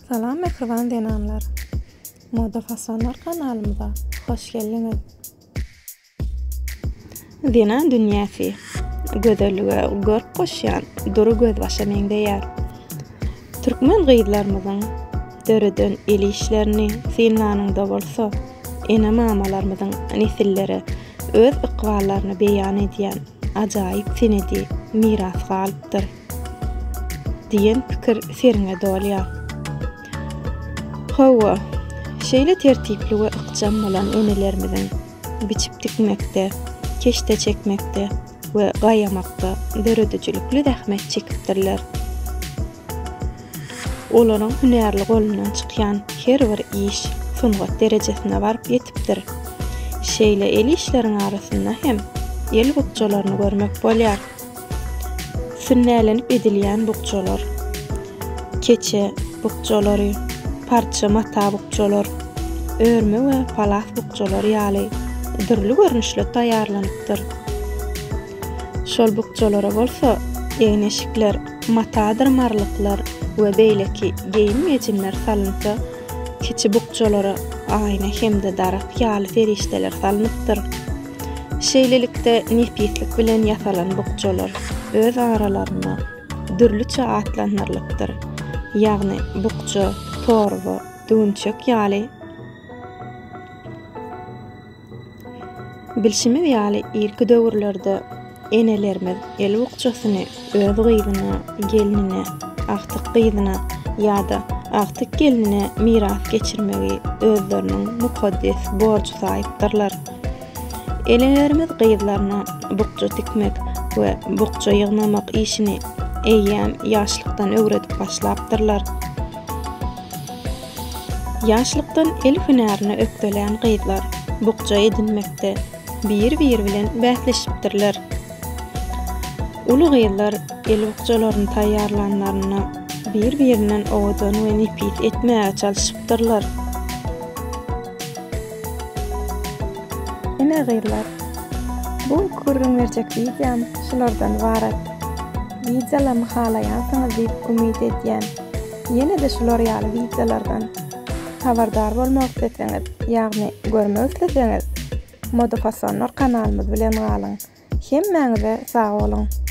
Salam mähriban zenanlar! Moda fasonlar kanalymyza hoş geldiňiz! Zenan dünýäsi gözellige görk goşýan dury gözbaşa meňzeýär. Türkmen gyzlarymyzyň döreden el işlerini synlanyňda bolsa, ene-mamalarymyzyň nesillere öz ykballaryny beýan edýän ajaýyp senedi miras galypdyr diýen pikir seriňe dolýar. Hawa, şeýle tertipli we ykjam bolan enelerimiziň biçip tikmekde, keşde çekmekde we gaýamakda döredijilikli zähmet çekipdirler. Olaryň hünärli golundan çykýan her bir iş sungat derejesine baryp ýetipdir. Şeýle el işleriň arasynda hem el bukjalaryny görmek bolýar. Sünnälenip edilýän bukjalar, keçe bukjalary, parça mata bukjalar, örme we palas bukjalary ýaly dürli görnüşli taýýarlanypdyr. Şol bukjalara bolsa egin-eşikler, matadyr marlyklar we beýleki geýim-gejimler salynsa, kiçi bukjalara aýna hem-de darak ýaly serişdeler salnypdyr. Şeýlelikde, nepislik bilen ýasalan bukjalar öz aralarynda dürlüçe atlandyrylypdyr, ýagny bukja, torba, düwünçek ýaly. Bilşimiz ýaly, irki döwürlerde enelerimiz el bukjasyny öz gyzyna, gelnine, agtyk gyzyna ýa-da agtyk gelnine miras geçirmegi özleriniň mukaddes borjy saýypdyrlar. Enelerimiz gyzlaryna bukja tikmek we bukja ýygnamak işini eýýäm ýaşlykdan öwredip başlapdyrlar. Ýaşlykdan el hünärine ökdelän gyzlar bukja edinmekde bir-biri bilen bäsleşipdirler. Uly gyzlar el bukjalaryny taýýarlanlarynda bir-birinden owadan we nepis etmäge çalşypdyrlar. Ine gyzlar, bu günki gürrüň berjek wideom şulardan ybarat. Wideolamy halaýansyňyz diýip umyt edýän. Ýene-de şular ýaly wideolardan habardar bolmak isleseňiz, ýagny görmek isleseňiz, Modafasonlar kanalymyz bilen galyň. Hemmäňize sag boluň!